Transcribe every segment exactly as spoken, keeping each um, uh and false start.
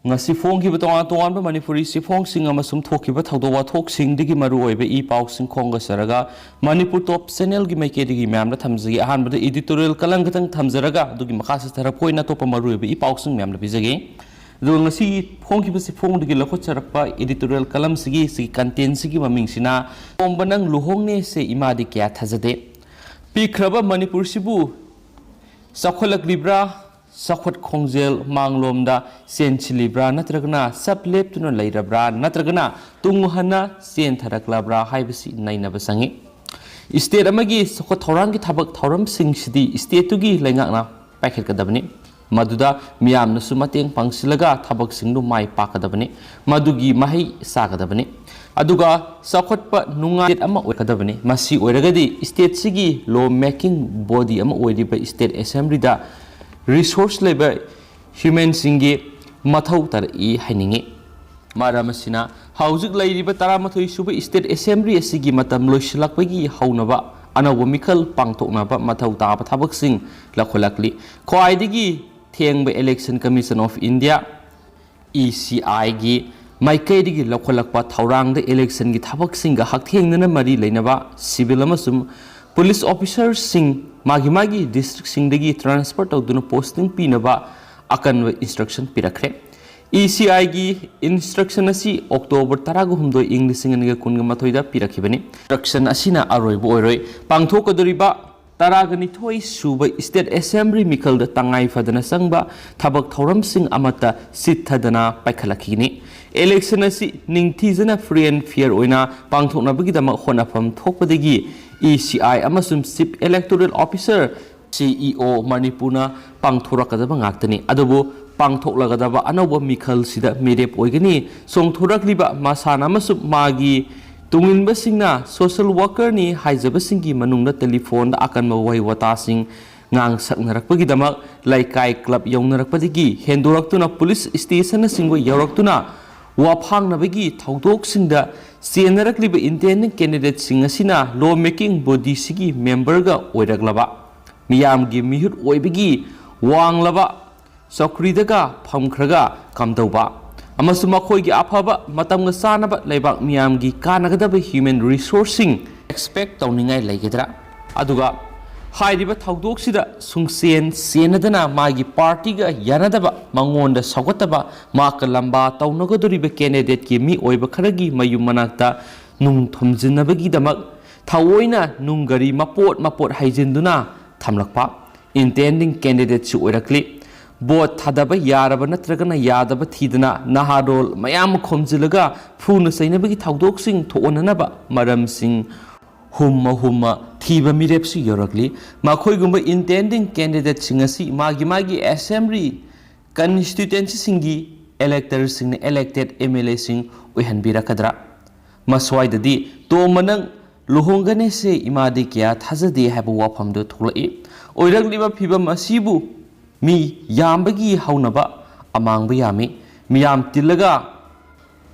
ꯉꯁꯤ ꯐꯣꯡꯈꯤꯕ ꯇꯣꯉꯥꯟ ꯇꯣꯉꯥꯟꯕ ꯃꯅꯤꯄꯨꯔꯤ ꯆꯦꯐꯣꯡꯁꯤꯡ ꯑꯃꯁꯨꯡ ꯊꯣꯛꯈꯤꯕ ꯊꯧꯗꯣꯛ ꯋꯥꯊꯣꯛꯁꯤꯡꯗꯒꯤ ꯃꯔꯨꯑꯣꯏꯕ ꯏ ꯄꯥꯎꯁꯤꯡ ꯈꯣꯝꯒꯠꯆꯔꯒ ꯃꯅꯤꯄꯨꯔ ꯇꯣꯞ ꯆꯦꯅꯦꯜꯒꯤ ꯃꯥꯏꯀꯩꯗꯒꯤ ꯃꯌꯥꯝꯗ ꯊꯝꯖꯒꯦ꯫ ꯑꯍꯥꯟꯕꯗ ꯏꯗꯤꯇꯣꯔꯤꯌꯦꯜ ꯀꯂꯝ ꯈꯤꯇꯪ ꯊꯝꯖꯔꯒ ꯑꯗꯨꯒꯤ ꯃꯈꯥ ꯆꯠꯊꯔꯛꯄ ꯑꯣꯏꯅ ꯑꯇꯣꯞꯄ ꯃꯔꯨꯑꯣꯏꯕ ꯏ ꯄꯥꯎꯁꯤꯡ ꯃꯌꯥꯝꯗ ꯄꯤꯖꯒꯦ꯫ ꯑꯗꯨꯒ ꯉꯁꯤ ꯐꯣꯡꯈꯤꯕ ꯆꯦꯐꯣꯡꯗꯒꯤ ꯂꯧꯈꯠꯆꯔꯛꯄ ꯏꯗꯤꯇꯣꯔꯤꯌꯦꯜ ꯀꯂꯝꯁꯤꯒꯤ ꯁꯤꯒꯤ ꯀꯟꯇꯦꯟꯁꯤꯒꯤ ꯃꯃꯤꯡꯁꯤꯅ "ꯇꯣꯝꯕ ꯅꯪ ꯂꯨꯍꯣꯡꯅꯦꯁꯦ ꯏꯃꯥꯗꯤ ꯀꯌꯥ ꯊꯥꯖꯗꯦ"꯫ ꯄꯤꯛꯈ꯭ꯔꯕ ꯃꯅꯤꯄꯨꯔꯁꯤꯕꯨ ꯆꯥꯎꯈꯠꯂꯛꯂꯤꯕ꯭ꯔꯥ? ꯆꯥꯎꯈꯠ ꯈꯣꯡꯖꯦꯜ ꯃꯥꯡꯂꯣꯝꯗ ꯆꯦꯟꯁꯤꯜꯂꯤꯕ꯭ꯔꯥ, ꯅꯠꯇ꯭ꯔꯒꯅ ꯆꯞ ꯂꯦꯞꯇꯨꯅ ꯂꯩꯔꯕ꯭ꯔꯥ, ꯅꯠꯇ꯭ꯔꯒꯅ ꯇꯨꯡ ꯍꯟꯅ ꯆꯦꯟꯊꯔꯛꯂꯕ꯭ꯔꯥ ꯍꯥꯏꯕꯁꯤ ꯅꯩꯅꯕ ꯆꯪꯏ꯫ ꯏꯁꯇꯦꯠ ꯑꯃꯒꯤ ꯆꯥꯎꯈꯠ ꯊꯧꯔꯥꯡꯒꯤ ꯊꯕꯛ ꯊꯧꯔꯝꯁꯤꯡꯁꯤꯗꯤ ꯏꯁꯇꯦꯠꯇꯨꯒꯤ ꯂꯩꯉꯥꯛꯅ ꯄꯥꯏꯈꯠꯀꯗꯕꯅꯤ꯫ ꯃꯗꯨꯗ ꯃꯤꯌꯥꯝꯅꯁꯨ ꯃꯇꯦꯡ ꯄꯥꯡꯁꯤꯜꯂꯒ ꯊꯕꯛꯁꯤꯡꯗꯨ ꯃꯥꯏ ꯄꯥꯛꯀꯗꯕꯅꯤ꯫ ꯃꯗꯨꯒꯤ ꯃꯍꯩ ꯆꯥꯒꯗꯕꯅꯤ꯫ ꯑꯗꯨꯒ ꯆꯥꯎꯈꯠꯄ ꯅꯨꯡꯉꯥꯏ ꯑꯃ ꯑꯣꯏꯒꯗꯕꯅꯤ꯫ ꯃꯁꯤ ꯑꯣꯏꯔꯒꯗꯤ ꯏꯁꯇꯦꯠꯁꯤꯒꯤ ꯂꯣ ꯃꯦꯀꯤꯡ ꯕꯣꯗꯤ ꯑꯃ ꯑꯣꯏꯔꯤꯕ ꯏꯁꯇꯦꯠ ꯑꯦꯁꯦꯝꯕ꯭ꯂꯤꯗ ꯔꯤꯁꯣꯔꯁ ꯂꯩꯕ ꯍ꯭ꯌꯨꯃꯦꯟꯁꯤꯡꯒꯤ ꯃꯊꯧ ꯇꯥꯔꯛꯏ ꯍꯥꯏꯅꯤꯡꯏ꯫ ꯃꯔꯝ ꯑꯁꯤꯅ ꯍꯧꯖꯤꯛ ꯂꯩꯔꯤꯕ ꯇꯔꯥꯃꯥꯊꯣꯏ ꯁꯨꯕ ꯏꯁꯇꯦꯠ ꯑꯦꯁꯦꯝꯕ꯭ꯂꯤ ꯑꯁꯤꯒꯤ ꯃꯇꯝ ꯂꯣꯏꯁꯤꯜꯂꯛꯄꯒꯤ ꯍꯧꯅꯕ ꯑꯅꯧꯕ ꯃꯤꯈꯜ ꯄꯥꯡꯊꯣꯛꯅꯕ ꯃꯊꯧ ꯇꯥꯕ ꯊꯕꯛꯁꯤꯡ ꯂꯧꯈꯠꯂꯛꯂꯤ꯫ ꯈ꯭ꯋꯥꯏꯗꯒꯤ ꯊꯦꯡꯕ Election Commission of India, E C I ꯒꯤ ꯃꯥꯏꯀꯩꯗꯒꯤ ꯂꯧꯈꯠꯂꯛꯄ ꯊꯧꯔꯥꯡꯗ ꯏꯂꯦꯛꯁꯟꯒꯤ ꯊꯕꯛꯁꯤꯡꯒ ꯍꯛꯊꯦꯡꯅꯅ ꯃꯔꯤ ꯂꯩꯅꯕ ꯁꯤꯚꯤꯜ ꯑꯃꯁꯨꯡ ꯄꯨꯂꯤꯁ ꯑꯣꯐꯤꯁꯥꯔꯁꯤꯡ ꯃꯥꯒꯤ ꯃꯥꯒꯤ ꯗꯤꯁꯇ꯭ꯔꯤꯛꯁꯤꯡꯗꯒꯤ ꯇ꯭ꯔꯥꯟꯁꯐꯔ ꯇꯧꯗꯨꯅ ꯄꯣꯁꯇꯤꯡ ꯄꯤꯅꯕ ꯑꯀꯟꯕ ꯏꯟꯁꯇ꯭ꯔꯛꯁꯟ ꯄꯤꯔꯛꯈ꯭ꯔꯦ꯫ E C I ꯒꯤ ꯏꯟꯁꯇ꯭ꯔꯛꯁꯟ ꯑꯁꯤ ꯑꯣꯛꯇꯣꯕꯔ ꯇꯔꯥꯒ ꯍꯨꯝꯗꯣꯏ, ꯏꯪ ꯂꯤꯁꯤꯡ ꯑꯅꯤꯒ ꯀꯨꯟꯒ ꯃꯥꯊꯣꯏꯗ ꯄꯤꯔꯛꯈꯤꯕꯅꯤ꯫ ꯏꯟꯁꯇ꯭ꯔꯛꯁꯟ ꯑꯁꯤꯅ ꯑꯔꯣꯏꯕ ꯑꯣꯏꯔꯣꯏ꯫ ꯄꯥꯡꯊꯣꯛꯀꯗꯧꯔꯤꯕ ꯇꯔꯥꯒ ꯅꯤꯊꯣꯏ ꯁꯨꯕ ꯏꯁꯇꯦꯠ ꯑꯦꯁꯦꯝꯕ꯭ꯂꯤ ꯃꯤꯈꯜꯗ ꯇꯉꯥꯏ ꯐꯗꯅ ꯆꯪꯕ ꯊꯕꯛ ꯊꯧꯔꯝꯁꯤꯡ ꯑꯃꯠꯇ ꯆꯤꯠꯊꯗꯅ ꯄꯥꯏꯈꯠꯂꯛꯈꯤꯒꯅꯤ꯫ ꯏꯂꯦꯛꯁꯟ ꯑꯁꯤ ꯅꯤꯡꯊꯤꯖꯅ ꯐ꯭ꯔꯤ ꯑꯦꯟ ꯐꯤꯌꯔ ꯑꯣꯏꯅ ꯄꯥꯡꯊꯣꯛꯅꯕꯒꯤꯗꯃꯛ ꯍꯣꯠꯅꯐꯝ ꯊꯣꯛꯄꯗꯒꯤ E C I ꯑꯃꯁꯨꯡ chief electoral officer, C E O, ꯃꯅꯤꯄꯨꯔꯅ ꯄꯥꯡꯊꯣꯔꯛꯀꯗꯕ ꯉꯥꯛꯇꯅꯤ꯫ ꯑꯗꯨꯕꯨ ꯄꯥꯡꯊꯣꯛꯂꯒꯗꯕ ꯑꯅꯧꯕ ꯃꯤꯈꯜꯁꯤꯗ ꯃꯤꯔꯦꯞ ꯑꯣꯏꯒꯅꯤ꯫ ꯆꯣꯡꯊꯣꯔꯛꯂꯤꯕ ꯃꯁꯥꯟꯅ ꯑꯃꯁꯨꯡ ꯃꯥꯒꯤ ꯇꯨꯡꯏꯟꯕꯁꯤꯡꯅ ꯁꯣꯁꯦꯜ ꯋꯥꯀꯔꯅꯤ ꯍꯥꯏꯖꯕꯁꯤꯡꯒꯤ ꯃꯅꯨꯡꯗ ꯇꯦꯂꯤꯐꯣꯟꯗ ꯑꯀꯟꯕ ꯋꯥꯍꯩ ꯋꯥꯇꯥꯁꯤꯡ ꯉꯥꯡꯁꯛꯅꯔꯛꯄꯒꯤꯗꯃꯛ ꯂꯩꯀꯥꯏ ꯀ꯭ꯂꯕ ꯌꯧꯅꯔꯛꯄꯗꯒꯤ ꯍꯦꯟꯗꯣꯔꯛꯇꯨꯅ ꯄꯨꯂꯤꯁ ꯁ꯭ꯇꯦꯁꯟꯅꯆꯤꯡꯕ ꯌꯧꯔꯛꯇꯨꯅ ꯋꯥꯐꯥꯡꯅꯕꯒꯤ ꯊꯧꯗꯣꯛꯁꯤꯡꯗ ꯆꯦꯟꯅꯔꯛꯂꯤꯕ ꯏꯟꯗꯤꯌꯟ ꯀꯦꯟꯗꯤꯗꯦꯠꯁꯤꯡ ꯑꯁꯤꯅ ꯂꯣ ꯃꯦꯀꯤꯡ ꯕꯣꯗꯤꯁꯤꯒꯤ ꯃꯦꯝꯕꯔꯒ ꯑꯣꯏꯔꯛꯂꯕ, ꯃꯤꯌꯥꯝꯒꯤ ꯃꯤꯍꯨꯠ ꯑꯣꯏꯕꯒꯤ ꯋꯥꯡꯂꯕ ꯆꯧꯀ꯭ꯔꯤꯗꯒ ꯐꯝꯈ꯭ꯔꯒ ꯀꯝꯗꯧꯕ? ꯑꯃꯁꯨꯡ ꯃꯈꯣꯏꯒꯤ ꯑꯐꯕ ꯃꯇꯝꯒ ꯆꯥꯅꯕ ꯂꯩꯕꯥꯛ ꯃꯤꯌꯥꯝꯒꯤ ꯀꯥꯟꯅꯒꯗꯕ human resourceꯁꯤꯡ expect ꯇꯧꯅꯤꯡꯉꯥꯏ ꯂꯩꯒꯗ꯭ꯔꯥ? ꯑꯗꯨꯒ ꯍꯥꯏꯔꯤꯕ ꯊꯧꯗꯣꯛꯁꯤꯗ ꯁꯨꯡꯆꯦꯟ ꯆꯦꯟꯅꯗꯅ ꯃꯥꯒꯤ partyꯒ ꯌꯥꯅꯗꯕ, ꯃꯉꯣꯟꯗ ꯁꯧꯒꯠꯇꯕ, ꯃꯥꯀ ꯂꯝꯕꯥ ꯇꯧꯅꯒꯗꯧꯔꯤꯕ candidateꯀꯤ ꯃꯤ ꯑꯣꯏꯕ ꯈꯔꯒꯤ ꯃꯌꯨꯝ ꯃꯅꯥꯛꯇ ꯅꯨꯡ ꯊꯣꯝꯖꯤꯟꯅꯕꯒꯤꯗꯃꯛ ꯊꯑꯣꯏꯅ ꯅꯨꯡ ꯒꯥꯔꯤ ꯃꯄꯣꯠ ꯃꯄꯣꯠ ꯍꯩꯖꯤꯟꯗꯨꯅ ꯊꯝꯂꯛꯄ intending candidateꯁꯨ ꯑꯣꯏꯔꯛꯂꯤ꯫ Vote ꯊꯥꯗꯕ ꯌꯥꯔꯕ ꯅꯠꯇ꯭ꯔꯒꯅ ꯌꯥꯗꯕ ꯊꯤꯗꯅ ꯅꯍꯥꯔꯣꯜ ꯃꯌꯥꯝ ꯈꯣꯝꯖꯤꯜꯂꯒ ꯐꯨꯅ ꯆꯩꯅꯕꯒꯤ ꯊꯧꯗꯣꯛꯁꯤꯡ ꯊꯣꯛꯍꯟꯅꯅꯕ ꯃꯔꯝꯁꯤꯡ ꯍꯨꯝꯃ ꯍꯨꯝꯃ ꯊꯤꯕ ꯃꯤꯔꯦꯞꯁꯨ ꯌꯧꯔꯛꯂꯤ꯫ ꯃꯈꯣꯏꯒꯨꯝꯕ intending candidateꯁꯤꯡ ꯑꯁꯤ ꯃꯥꯒꯤ ꯃꯥꯒꯤ assembly constituencyꯁꯤꯡꯒꯤ electorꯁꯤꯡꯅ elected MLAꯁꯤꯡ ꯑꯣꯏꯍꯟꯕꯤꯔꯛꯀꯗ꯭ꯔꯥ? ꯃꯁ꯭ꯋꯥꯏꯗꯗꯤ "ꯇꯣꯝꯕ, ꯅꯪ ꯂꯨꯍꯣꯡꯒꯅꯦꯁꯦ ꯏꯃꯥꯗꯤ ꯀꯌꯥ ꯊꯥꯖꯗꯦ" ꯍꯥꯏꯕ ꯋꯥꯐꯝꯗꯨ ꯊꯣꯛꯂꯛꯏ꯫ ꯑꯣꯏꯔꯛꯂꯤꯕ ꯐꯤꯕꯝ ꯑꯁꯤꯕꯨ ꯃꯤ ꯌꯥꯝꯕꯒꯤ ꯍꯧꯅꯕ ꯑꯃꯥꯡꯕ ꯌꯥꯝꯃꯤ꯫ ꯃꯤꯌꯥꯝ ꯇꯤꯜꯂꯒ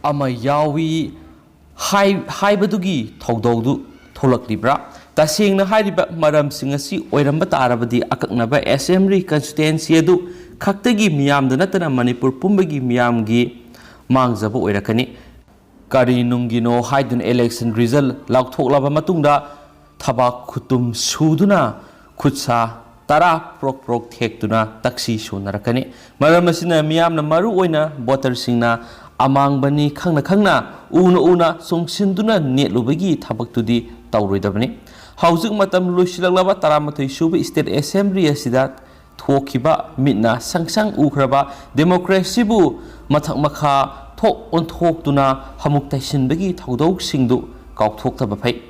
ꯑꯃ ꯌꯥꯎꯏ ꯍꯥꯏ-, ꯍꯥꯏꯕꯗꯨꯒꯤ ꯊꯧꯗꯧꯗꯨ ꯊꯣꯛꯂꯛꯂꯤꯕ꯭ꯔꯥ? ꯇꯁꯦꯡꯅ ꯍꯥꯏꯔꯤꯕ ꯃꯔꯝꯁꯤꯡ ꯑꯁꯤ ꯑꯣꯏꯔꯝꯕ ꯇꯥꯔꯕꯗꯤ ꯑꯀꯛꯅꯕ assembly constituency ꯑꯗꯨ ꯈꯛꯇꯒꯤ ꯃꯤꯌꯥꯝꯗ ꯅꯠꯇꯅ ꯃꯅꯤꯄꯨꯔ ꯄꯨꯝꯕꯒꯤ ꯃꯤꯌꯥꯝꯒꯤ ꯃꯥꯡꯖꯕ ꯑꯣꯏꯔꯛꯀꯅꯤ꯫ ꯀꯔꯤ ꯅꯨꯡꯒꯤꯅꯣ ꯍꯥꯏꯗꯨꯅ election result ꯂꯥꯎꯊꯣꯛꯂꯕ ꯃꯇꯨꯡꯗ ꯊꯕꯥꯛ ꯈꯨꯇꯨꯝ ꯁꯨꯗꯨꯅ ꯈꯨꯠꯁꯥ ꯇꯔꯥ ꯄ꯭ꯔꯣꯛ ꯄ꯭ꯔꯣꯛ ꯊꯦꯛꯇꯨꯅ ꯇꯛꯁꯤ ꯁꯣꯟꯅꯔꯛꯀꯅꯤ꯫ ꯃꯔꯝ ꯑꯁꯤꯅ ꯃꯤꯌꯥꯝꯅ, ꯃꯔꯨ ꯑꯣꯏꯅ voterꯁꯤꯡꯅ, ꯑꯃꯥꯡꯕꯅꯤ ꯈꯪꯅ ꯈꯪꯅ, ꯎꯅ ꯎꯅ ꯆꯣꯡꯁꯤꯟꯗꯨꯅ ꯅꯦꯠꯂꯨꯕꯒꯤ ꯊꯕꯛꯇꯨꯗꯤ ꯇꯧꯔꯣꯏꯗꯕꯅꯤ꯫ ꯍꯧꯖꯤꯛ ꯃꯇꯝ ꯂꯣꯏꯁꯤꯜꯂꯛꯂꯕ ꯇꯔꯥꯃꯥꯊꯣꯏ ꯁꯨꯕ state assembly ꯑꯁꯤꯗ ꯊꯣꯛꯈꯤꯕ ꯃꯤꯠꯅ ꯁꯪ ꯁꯪ ꯎꯈ꯭ꯔꯕ democracyꯕꯨ ꯃꯊꯛ ꯃꯈꯥ ꯊꯣꯛ ꯑꯣꯟꯊꯣꯛꯇꯨꯅ ꯍꯃꯨꯛ ꯇꯩꯁꯤꯟꯕꯒꯤ ꯊꯧꯗꯣꯛꯁꯤꯡꯗꯨ ꯀꯥꯎꯊꯣꯛꯇꯕ ꯐꯩ꯫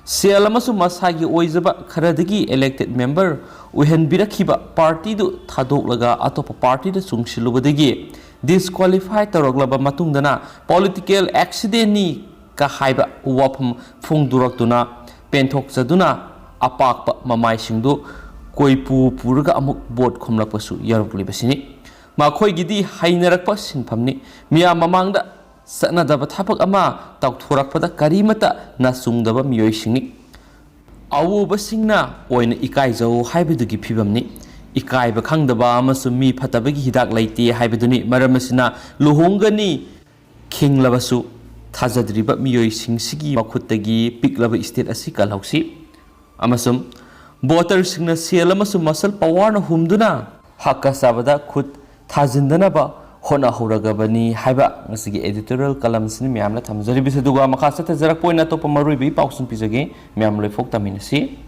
ꯁꯦꯜ ꯑꯃꯁꯨꯡ ꯃꯁꯥꯒꯤ ꯑꯣꯏꯖꯕ ꯈꯔꯗꯒꯤ elected member ꯑꯣꯏꯍꯟꯕꯤꯔꯛꯈꯤꯕ partyꯗꯨ ꯊꯥꯗꯣꯛꯂꯒ ꯑꯇꯣꯞꯄ partyꯗ ꯆꯨꯡꯁꯤꯜꯂꯨꯕꯗꯒꯤ disqualify ꯇꯧꯔꯛꯂꯕ ꯃꯇꯨꯡꯗꯅ political accidentꯅꯤ ꯀ ꯍꯥꯏꯕ ꯋꯥꯐꯝ ꯐꯣꯡꯗꯣꯔꯛꯇꯨꯅ ꯄꯦꯟꯊꯣꯛꯆꯗꯨꯅ ꯑꯄꯥꯛꯄ ꯃꯃꯥꯏꯁꯤꯡꯗꯨ ꯀꯣꯏꯄꯨ ꯄꯨꯔꯒ ꯑꯃꯨꯛ vote ꯈꯣꯝꯂꯛꯄꯁꯨ ꯌꯥꯎꯔꯛꯂꯤꯕꯁꯤꯅꯤ꯫ ꯃꯈꯣꯏꯒꯤꯗꯤ ꯍꯩꯅꯔꯛꯄ ꯁꯤꯟꯐꯝꯅꯤ꯫ ꯃꯤꯌꯥꯝ ꯃꯃꯥꯡꯗ ꯆꯠꯅꯗꯕ ꯊꯕꯛ ꯑꯃ ꯇꯧꯊꯣꯔꯛꯄꯗ ꯀꯔꯤꯃꯠꯇ ꯅꯥꯆꯨꯡꯗꯕ ꯃꯤꯑꯣꯏꯁꯤꯡꯅꯤ꯫ ꯑꯎꯕꯁꯤꯡꯅ ꯑꯣꯏꯅ ꯏꯀꯥꯏꯖꯧ ꯍꯥꯏꯕꯗꯨꯒꯤ ꯐꯤꯕꯝꯅꯤ꯫ ꯏꯀꯥꯏꯕ ꯈꯪꯗꯕ ꯑꯃꯁꯨꯡ ꯃꯤ ꯐꯠꯇꯕꯒꯤ ꯍꯤꯗꯥꯛ ꯂꯩꯇꯦ ꯍꯥꯏꯕꯗꯨꯅꯤ꯫ ꯃꯔꯝ ꯑꯁꯤꯅ ꯂꯨꯍꯣꯡꯒꯅꯤ ꯈꯤꯡꯂꯕꯁꯨ ꯊꯥꯖꯗ꯭ꯔꯤꯕ ꯃꯤꯑꯣꯏꯁꯤꯡꯁꯤꯒꯤ ꯃꯈꯨꯠꯇꯒꯤ ꯄꯤꯛꯂꯕ state ꯑꯁꯤ ꯀꯜꯍꯧꯁꯤ꯫ ꯑꯃꯁꯨꯡ voterꯁꯤꯡꯅ ꯁꯦꯜ ꯑꯃꯁꯨꯡ muscle powerꯅ ꯍꯨꯝꯗꯨꯅ ꯍꯛꯀ ꯆꯥꯕꯗ ꯈꯨꯠ ꯊꯥꯖꯤꯟꯗꯅꯕ ꯍꯣꯠꯅꯍꯧꯔꯒꯕꯅꯤ ꯍꯥꯏꯕ ꯉꯁꯤꯒꯤ editorial columnꯁꯤꯅꯤ ꯃꯌꯥꯝꯅ ꯊꯝꯖꯔꯤꯕꯁꯤ꯫ ꯑꯗꯨꯒ ꯃꯈꯥ ꯆꯠꯊꯖꯔꯛꯄ ꯑꯣꯏꯅ ꯑꯇꯣꯞꯄ ꯃꯔꯨꯑꯣꯏꯕ ꯏ ꯄꯥꯎꯁꯤꯡ ꯄꯤꯖꯒꯦ꯫ ꯃꯌꯥꯝ ꯂꯣꯏꯐꯥꯎ ꯇꯥꯃꯤꯟꯅꯁꯤ꯫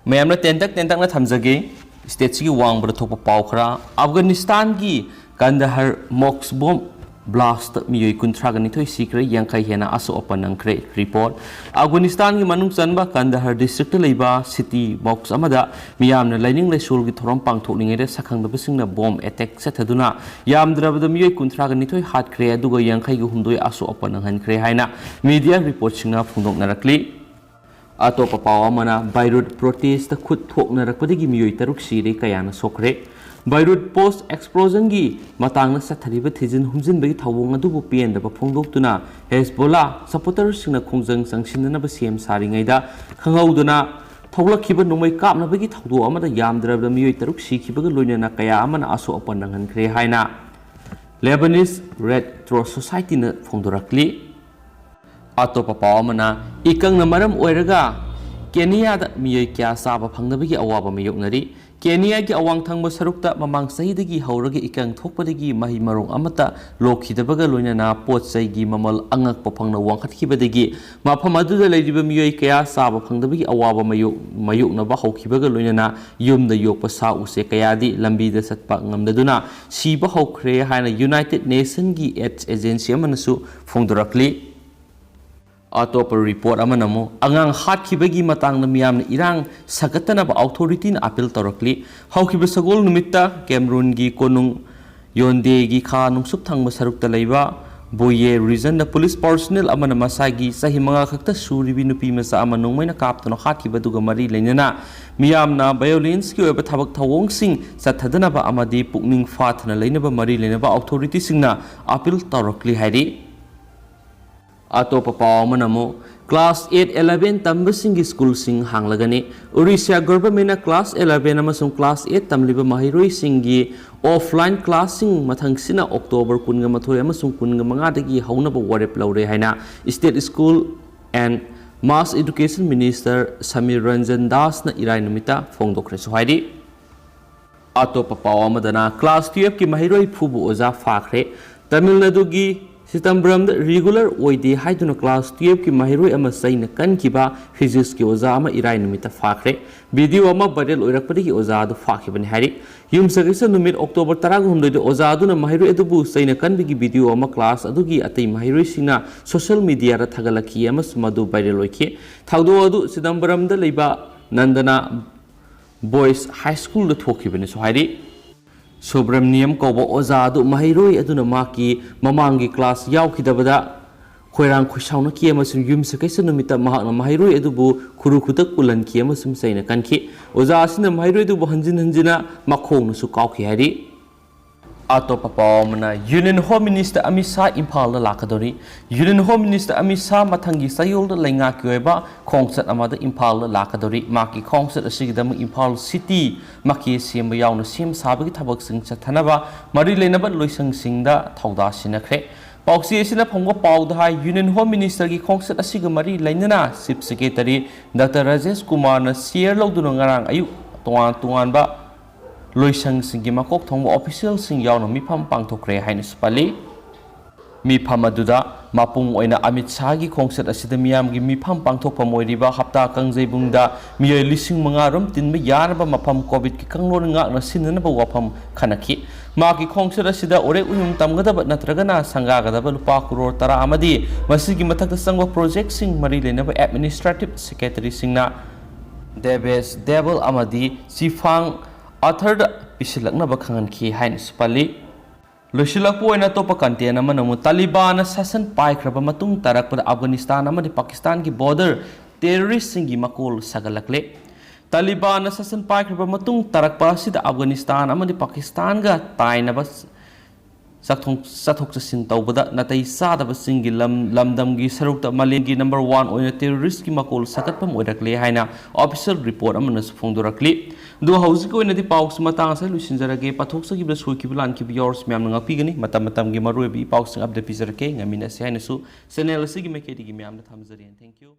ꯃꯌꯥꯝꯅ ꯇꯦꯟꯇꯛ ꯇꯦꯟꯇꯛꯅ ꯊꯝꯖꯒꯦ꯫ Stateꯁꯤꯒꯤ ꯋꯥꯡꯃꯗ ꯊꯣꯛꯄ ꯄꯥꯎ ꯈꯔ꯫ ꯑꯐꯒꯥꯅꯤꯁꯇꯥꯟꯒꯤ ꯀꯟꯗꯍꯔ mosque bomb blast ꯃꯤꯑꯣꯏ ꯀꯨꯟꯊ꯭ꯔꯥꯒ ꯅꯤꯊꯣꯏ ꯁꯤꯈ꯭ꯔꯦ, ꯌꯥꯡꯈꯩ ꯍꯦꯟꯅ ꯑꯁꯣꯛ ꯑꯄꯟ ꯅꯪꯈ꯭ꯔꯦ꯫ Report꯫ ꯑꯐꯒꯥꯅꯤꯁꯇꯥꯟꯒꯤ ꯃꯅꯨꯡ ꯆꯟꯕ ꯀꯟꯗꯍꯔ districtꯇ ꯂꯩꯕ city mosque ꯑꯃꯗ ꯃꯤꯌꯥꯝꯅ ꯂꯥꯏꯅꯤꯡ ꯂꯥꯏꯁꯣꯜꯒꯤ ꯊꯧꯔꯝ ꯄꯥꯡꯊꯣꯛꯂꯤꯉꯩꯗ ꯁꯛꯈꯪꯗꯕꯁꯤꯡꯅ bomb attack ꯆꯠꯊꯗꯨꯅ ꯌꯥꯝꯗ꯭ꯔꯕꯗ ꯃꯤꯑꯣꯏ ꯀꯨꯟꯊ꯭ꯔꯥꯒ ꯅꯤꯊꯣꯏ ꯍꯥꯠꯈ꯭ꯔꯦ, ꯑꯗꯨꯒ ꯌꯥꯡꯈꯩꯒ ꯍꯨꯝꯗꯣꯏ ꯑꯁꯣꯛ ꯑꯄꯟ ꯅꯪꯍꯟꯈ꯭ꯔꯦ ꯍꯥꯏꯅ media reportꯁꯤꯡꯅ ꯐꯣꯡꯗꯣꯛꯅꯔꯛꯂꯤ꯫ ꯑꯇꯣꯞꯄ ꯄꯥꯎ ꯑꯃꯅ, Beirut protestꯇ ꯈꯨꯠ ꯊꯣꯛꯅꯔꯛꯄꯗꯒꯤ ꯃꯤꯑꯣꯏ ꯇꯔꯨꯛ ꯁꯤꯔꯦ, ꯀꯌꯥꯅ ꯁꯣꯛꯈ꯭ꯔꯦ꯫ Beirut post explosionꯒꯤ ꯃꯇꯥꯡꯗ ꯆꯠꯊꯔꯤꯕ ꯊꯤꯖꯤꯟ ꯍꯨꯝꯖꯤꯟꯕꯒꯤ ꯊꯧꯑꯣꯡ ꯑꯗꯨꯕꯨ ꯄꯦꯟꯗꯕ ꯐꯣꯡꯗꯣꯛꯇꯨꯅ Hezbollah supporterꯁꯤꯡꯅ ꯈꯣꯡꯖꯪ ꯆꯪꯁꯤꯟꯅꯅꯕ ꯁꯦꯝ ꯁꯥꯔꯤꯉꯩꯗ ꯈꯪꯍꯧꯗꯅ ꯊꯣꯛꯂꯛꯈꯤꯕ ꯅꯣꯡꯃꯩ ꯀꯥꯞꯅꯕꯒꯤ ꯊꯧꯗꯣꯛ ꯑꯃꯗ ꯌꯥꯝꯗ꯭ꯔꯕꯗ ꯃꯤꯑꯣꯏ ꯇꯔꯨꯛ ꯁꯤꯈꯤꯕꯒ ꯂꯣꯏꯅꯅ ꯀꯌꯥ ꯑꯃꯅ ꯑꯁꯣꯛ ꯑꯄꯟ ꯅꯪꯍꯟꯈ꯭ꯔꯦ ꯍꯥꯏꯅ Lebanese Red Cross Societyꯅ ꯐꯣꯡꯗꯣꯔꯛꯂꯤ꯫ ꯑꯇꯣꯞꯄ ꯄꯥꯎ ꯑꯃꯅ, ꯏꯀꯪꯅ ꯃꯔꯝ ꯑꯣꯏꯔꯒ ꯀꯦꯅꯤꯌꯥꯗ ꯃꯤꯑꯣꯏ ꯀꯌꯥ ꯆꯥꯕ ꯐꯪꯗꯕꯒꯤ ꯑꯋꯥꯕ ꯃꯥꯌꯣꯛꯅꯔꯤ꯫ ꯀꯦꯅꯤꯌꯥꯒꯤ ꯑꯋꯥꯡ ꯊꯪꯕ ꯁꯔꯨꯛꯇ ꯃꯃꯥꯡ ꯆꯍꯤꯗꯒꯤ ꯍꯧꯔꯒ ꯏꯀꯪ ꯊꯣꯛꯄꯗꯒꯤ ꯃꯍꯩ ꯃꯔꯣꯡ ꯑꯃꯠꯇ ꯂꯣꯛꯈꯤꯗꯕꯒ ꯂꯣꯏꯅꯅ ꯄꯣꯠ ꯆꯩꯒꯤ ꯃꯃꯜ ꯑꯉꯛꯄ ꯐꯪꯅ ꯋꯥꯡꯈꯠꯈꯤꯕꯗꯒꯤ ꯃꯐꯝ ꯑꯗꯨꯗ ꯂꯩꯔꯤꯕ ꯃꯤꯑꯣꯏ ꯀꯌꯥ ꯆꯥꯕ ꯐꯪꯗꯕꯒꯤ ꯑꯋꯥꯕ ꯃꯥꯌꯣꯛ-, ꯃꯥꯌꯣꯛꯅꯕ ꯍꯧꯈꯤꯕꯒ ꯂꯣꯏꯅꯅ ꯌꯨꯝꯗ ꯌꯣꯛꯄ ꯁꯥ ꯎꯆꯦꯛ ꯀꯌꯥꯗꯤ ꯂꯝꯕꯤꯗ ꯆꯠꯄ ꯉꯝꯗꯗꯨꯅ ꯁꯤꯕ ꯍꯧꯈ꯭ꯔꯦ ꯍꯥꯏꯅ United Nationꯒꯤ AIDS agency ꯑꯃꯅꯁꯨ ꯐꯣꯡꯗꯣꯔꯛꯂꯤ꯫ ꯑꯇꯣꯞꯄ report ꯑꯃꯅ ꯑꯃꯨꯛ ꯑꯉꯥꯡ ꯍꯥꯠꯈꯤꯕꯒꯤ ꯃꯇꯥꯡꯗ ꯃꯤꯌꯥꯝꯅ ꯏꯔꯥꯡ ꯁꯥꯒꯠꯇꯅꯕ authorityꯅ appeal ꯇꯧꯔꯛꯂꯤ꯫ ꯍꯧꯈꯤꯕ ꯁꯒꯣꯜ ꯅꯨꯃꯤꯠꯇ ꯀꯦꯃꯔꯨꯟꯒꯤ ꯀꯣꯅꯨꯡ ꯌꯣꯟꯗꯦꯒꯤ ꯈꯥ ꯅꯣꯡꯆꯨꯞ ꯊꯪꯕ ꯁꯔꯨꯛꯇ ꯂꯩꯕ ꯕꯣꯌꯦ regionꯗ police personnel ꯑꯃꯅ ꯃꯁꯥꯒꯤ ꯆꯍꯤ ꯃꯉꯥ ꯈꯛꯇ ꯁꯨꯔꯤꯕꯤ ꯅꯨꯄꯤ ꯃꯆꯥ ꯑꯃ ꯅꯣꯡꯃꯩꯅ ꯀꯥꯞꯇꯨꯅ ꯍꯥꯠꯈꯤꯕꯗꯨꯒ ꯃꯔꯤ ꯂꯩꯅꯅ ꯃꯤꯌꯥꯝꯅ violenceꯀꯤ ꯑꯣꯏꯕ ꯊꯕꯛ ꯊꯧꯑꯣꯡꯁꯤꯡ ꯆꯠꯊꯗꯅꯕ ꯑꯃꯗꯤ ꯄꯨꯛꯅꯤꯡ ꯐꯥꯊꯅ ꯂꯩꯅꯕ ꯃꯔꯤ ꯂꯩꯅꯕ authorityꯁꯤꯡꯅ appeal ꯇꯧꯔꯛꯂꯤ ꯍꯥꯏꯔꯤ꯫ ꯑꯇꯣꯞꯄ ꯄꯥꯎ ꯑꯃꯅ ꯑꯃꯨꯛ class eight eleven ꯇꯝꯕꯁꯤꯡꯒꯤ ꯁ꯭ꯀꯨꯜꯁꯤꯡ ꯍꯥꯡꯂꯒꯅꯤ꯫ Orissa governmentꯅ class eleven ꯑꯃꯁꯨꯡ class eight ꯇꯝꯂꯤꯕ ꯃꯍꯩꯔꯣꯏꯁꯤꯡꯒꯤ offline classꯁꯤꯡ ꯃꯊꯪꯁꯤꯅ October ꯀꯨꯟꯒ ꯃꯥꯊꯣꯏ ꯑꯃꯁꯨꯡ ꯀꯨꯟꯒ ꯃꯉꯥꯗꯒꯤ ꯍꯧꯅꯕ ꯋꯥꯔꯦꯞ ꯂꯧꯔꯦ ꯍꯥꯏꯅ State School and Mass Education Minister Samir Ranjan ꯗꯥꯁꯅ ꯏꯔꯥꯏ ꯅꯨꯃꯤꯠꯇ ꯐꯣꯡꯗꯣꯛꯈ꯭ꯔꯦꯁꯨ ꯍꯥꯏꯔꯤ꯫ ꯑꯇꯣꯞꯄ ꯄꯥꯎ ꯑꯃꯗꯅ class twelveꯀꯤ ꯃꯍꯩꯔꯣꯏ ꯐꯨꯕ ꯑꯣꯖꯥ ꯐꯥꯈ꯭ꯔꯦ꯫ ꯇꯥꯃꯤꯜ ꯅꯥꯗꯨꯒꯤ ꯁꯤꯇꯝꯕꯔꯝꯗ regular ꯑꯣꯏꯗꯦ ꯍꯥꯏꯗꯨꯅ class twelveꯀꯤ ꯃꯍꯩꯔꯣꯏ ꯑꯃ ꯆꯩꯅ ꯀꯟꯈꯤꯕ physicsꯀꯤ ꯑꯣꯖꯥ ꯑꯃ ꯏꯔꯥꯏ ꯅꯨꯃꯤꯠꯇ ꯐꯥꯈ꯭ꯔꯦ꯫ Video ꯑꯃ viral ꯑꯣꯏꯔꯛꯄꯗꯒꯤ ꯑꯣꯖꯥ ꯑꯗꯨ ꯐꯥꯈꯤꯕꯅꯤ ꯍꯥꯏꯔꯤ꯫ ꯌꯨꯝꯁꯀꯩꯁ ꯅꯨꯃꯤꯠ October ꯇꯔꯥꯍꯨꯝꯗꯣꯏꯗ ꯑꯣꯖꯥ ꯑꯗꯨꯅ ꯃꯍꯩꯔꯣꯏ ꯑꯗꯨꯕꯨ ꯆꯩꯅ ꯀꯟꯕꯒꯤ video ꯑꯃ class ꯑꯗꯨꯒꯤ ꯑꯇꯩ ꯃꯍꯩꯔꯣꯏꯁꯤꯡꯅ social mediaꯗ ꯊꯥꯒꯠꯂꯛꯈꯤ ꯑꯃꯁꯨꯡ ꯃꯗꯨ viral ꯑꯣꯏꯈꯤ꯫ ꯊꯧꯗꯣꯛ ꯑꯗꯨ ꯁꯤꯗꯝꯕꯔꯝꯗ ꯂꯩꯕ ꯅꯟꯗꯅꯥ Boys High Schoolꯗ ꯊꯣꯛꯈꯤꯕꯅꯤꯁꯨ ꯍꯥꯏꯔꯤ꯫ ꯁꯨꯕ꯭ꯔꯃꯅꯤꯌꯝ ꯀꯧꯕ ꯑꯣꯖꯥ ꯑꯗꯨ ꯃꯍꯩꯔꯣꯏ ꯑꯗꯨꯅ ꯃꯍꯥꯛꯀꯤ ꯃꯃꯥꯡꯒꯤ class ꯌꯥꯎꯈꯤꯗꯕꯗ ꯈꯣꯏꯔꯥꯡ ꯈꯣꯏꯁꯥꯎꯅꯈꯤ ꯑꯃꯁꯨꯡ ꯌꯨꯝꯁꯀꯩꯁ ꯅꯨꯃꯤꯠꯇ ꯃꯍꯥꯛꯅ ꯃꯍꯩꯔꯣꯏ ꯑꯗꯨꯕꯨ ꯈꯨꯔꯨ ꯈꯨꯇꯛ ꯀꯨꯜꯍꯟꯈꯤ ꯑꯃꯁꯨꯡ ꯆꯩꯅ ꯀꯟꯈꯤ꯫ ꯑꯣꯖꯥ ꯑꯁꯤꯅ ꯃꯍꯩꯔꯣꯏ ꯑꯗꯨꯕꯨ ꯍꯟꯖꯤꯟ ꯍꯟꯖꯤꯟꯅ ꯃꯈꯣꯡꯅꯁꯨ ꯀꯥꯎꯈꯤ ꯍꯥꯏꯔꯤ꯫ ꯑꯇꯣꯞꯄ ꯄꯥꯎ ꯑꯃꯅ, Union Home Minister Amit Shah ꯏꯝꯐꯥꯜꯗ ꯂꯥꯛꯀꯗꯧꯔꯤ꯫ Union Home Minister Amit Shah ꯃꯊꯪꯒꯤ ꯆꯌꯣꯜꯗ ꯂꯩꯉꯥꯛꯀꯤ ꯑꯣꯏꯕ ꯈꯣꯡꯆꯠ ꯑꯃꯗ ꯏꯝꯐꯥꯜꯗ ꯂꯥꯛꯀꯗꯧꯔꯤ꯫ ꯃꯍꯥꯛꯀꯤ ꯈꯣꯡꯆꯠ ꯑꯁꯤꯒꯤꯗꯃꯛ ꯏꯝꯐꯥꯜ city ꯃꯀꯦ ꯁꯦꯝꯕ ꯌꯥꯎꯅ ꯁꯦꯝ ꯁꯥꯕꯒꯤ ꯊꯕꯛꯁꯤꯡ ꯆꯠꯊꯅꯕ ꯃꯔꯤ ꯂꯩꯅꯕ ꯂꯣꯏꯁꯪꯁꯤꯡꯗ ꯊꯧꯗꯥ ꯁꯤꯟꯅꯈ꯭ꯔꯦ꯫ ꯄꯥꯎꯆꯦ ꯑꯁꯤꯅ ꯐꯪꯕ ꯄꯥꯎꯗ ꯍꯥꯏ, Union Home Ministerꯒꯤ ꯈꯣꯡꯆꯠ ꯑꯁꯤꯒ ꯃꯔꯤ ꯂꯩꯅꯅ Chief Secretary Doctor ꯔꯥꯖꯦꯁ ꯀꯨꯃꯥꯔꯅ chair ꯂꯧꯗꯨꯅ ꯉꯔꯥꯡ ꯑꯌꯨꯛ ꯇꯣꯉꯥꯟ ꯇꯣꯉꯥꯟꯕ ꯂꯣꯏꯁꯪꯁꯤꯡꯒꯤ ꯃꯀꯣꯛ ꯊꯣꯡꯕ officialꯁꯤꯡ ꯌꯥꯎꯅ ꯃꯤꯐꯝ ꯄꯥꯡꯊꯣꯛꯈ꯭ꯔꯦ ꯍꯥꯏꯅꯁꯨ ꯄꯜꯂꯤ꯫ ꯃꯤꯐꯝ ꯑꯗꯨꯗ ꯃꯄꯨꯡ ꯑꯣꯏꯅ ꯑꯃꯤꯠ ꯁꯥꯍꯒꯤ ꯈꯣꯡꯆꯠ ꯑꯁꯤꯗ ꯃꯤꯌꯥꯝꯒꯤ ꯃꯤꯐꯝ ꯄꯥꯡꯊꯣꯛꯐꯝ ꯑꯣꯏꯔꯤꯕ ꯍꯞꯇꯥ ꯀꯥꯡꯖꯩꯕꯨꯡꯗ ꯃꯤꯑꯣꯏ ꯂꯤꯁꯤꯡ ꯃꯉꯥ ꯔꯣꯝ ꯇꯤꯟꯕ ꯌꯥꯅꯕ ꯃꯐꯝ COVIDꯀꯤ ꯀꯥꯡꯂꯣꯟ ꯉꯥꯛꯅ ꯁꯤꯟꯅꯅꯕ ꯋꯥꯐꯝ ꯈꯟꯅꯈꯤ꯫ ꯃꯍꯥꯛꯀꯤ ꯈꯣꯡꯆꯠ ꯑꯁꯤꯗ ꯎꯔꯦꯛ ꯎꯌꯨꯡ ꯇꯝꯒꯗꯕ ꯅꯠꯇ꯭ꯔꯒꯅ ꯁꯪꯒꯥꯒꯗꯕ ꯂꯨꯄꯥ ꯀꯔꯣꯔ ꯇꯔꯥ ꯑꯃꯗꯤ ꯃꯁꯤꯒꯤ ꯃꯊꯛꯇ ꯆꯪꯕ projectꯁꯤꯡ ꯃꯔꯤ ꯂꯩꯅꯕ administrative secretaryꯁꯤꯡꯅ ꯗꯦꯕꯦꯁ ꯗꯦꯕꯜ ꯑꯃꯗꯤ ꯆꯤꯐꯥꯡ ꯑꯥꯔꯊꯔꯗ ꯄꯤꯁꯤꯜꯂꯛꯅꯕ ꯈꯪꯍꯟꯈꯤ ꯍꯥꯏꯅꯁꯨ ꯄꯜꯂꯤ꯫ ꯂꯣꯏꯁꯤꯜꯂꯛꯄ ꯑꯣꯏꯅ ꯑꯇꯣꯞꯄ content ꯑꯃꯅ ꯑꯃꯨꯛ ꯇꯥꯂꯤꯕꯥꯟꯅ ꯁꯥꯁꯟ ꯄꯥꯏꯈ꯭ꯔꯕ ꯃꯇꯨꯡ ꯇꯥꯔꯛꯄꯗ ꯑꯐꯒꯥꯅꯤꯁꯇꯥꯟ ꯑꯃꯗꯤ ꯄꯥꯀꯤꯁꯇꯥꯟꯒꯤ border terroristꯁꯤꯡꯒꯤ ꯃꯀꯣꯜ ꯁꯥꯒꯠꯂꯛꯂꯦ꯫ ꯇꯥꯂꯤꯕꯥꯟꯅ ꯁꯥꯁꯟ ꯄꯥꯏꯈ꯭ꯔꯕ ꯃꯇꯨꯡ ꯇꯥꯔꯛꯄ ꯑꯁꯤꯗ ꯑꯐꯒꯥꯅꯤꯁꯇꯥꯟ ꯑꯃꯗꯤ ꯄꯥꯀꯤꯁꯇꯥꯟꯒ ꯇꯥꯏꯅꯕ ꯆꯠꯊꯣꯛ ꯆꯠꯊꯣꯛ ꯆꯠꯁꯤꯟ ꯇꯧꯕꯗ ꯅꯥꯇꯩ ꯆꯥꯗꯕꯁꯤꯡꯒꯤ ꯂꯝ ꯂꯝꯗꯝꯒꯤ ꯁꯔꯨꯛꯇ ꯃꯥꯂꯦꯝꯒꯤ ꯅꯝꯕꯔ ꯋꯥꯟ ꯑꯣꯏꯅ ꯇꯦꯔꯣꯔꯤꯁꯀꯤ ꯃꯀꯣꯜ ꯁꯥꯒꯠꯐꯝ ꯑꯣꯏꯔꯛꯂꯦ ꯍꯥꯏꯅ ꯑꯣꯐꯤꯁꯤꯌꯦꯜ ꯔꯤꯄꯣꯔꯠ ꯑꯃꯅꯁꯨ ꯐꯣꯡꯗꯣꯔꯛꯂꯤ꯫ ꯑꯗꯨꯒ ꯍꯧꯖꯤꯛꯀꯤ ꯑꯣꯏꯅꯗꯤ ꯄꯥꯎꯁꯤ ꯃꯇꯥꯡ ꯑꯁꯤꯗ ꯂꯣꯏꯁꯤꯟꯖꯔꯒꯦ꯫ ꯄꯥꯊꯣꯛꯆꯈꯤꯕ, ꯁꯣꯏꯈꯤꯕ, ꯂꯥꯟꯈꯤꯕ ꯌꯥꯎꯔꯁꯨ ꯃꯌꯥꯝꯅ ꯉꯥꯛꯄꯤꯒꯅꯤ꯫ ꯃꯇꯝ ꯃꯇꯝꯒꯤ ꯃꯔꯨꯑꯣꯏꯕ ꯏ ꯄꯥꯎꯁꯤꯡ ꯑꯞꯗꯦꯠ ꯄꯤꯖꯔꯛꯀꯦ꯫ ꯉꯝꯃꯤꯟꯅꯁꯤ ꯍꯥꯏꯅꯁꯨ ꯆꯦꯅꯦꯜ ꯑꯁꯤꯒꯤ ꯃꯥꯏꯀꯩꯗꯒꯤ ꯃꯌꯥꯝꯗ ꯊꯝꯖꯔꯤ꯫ Thank you꯫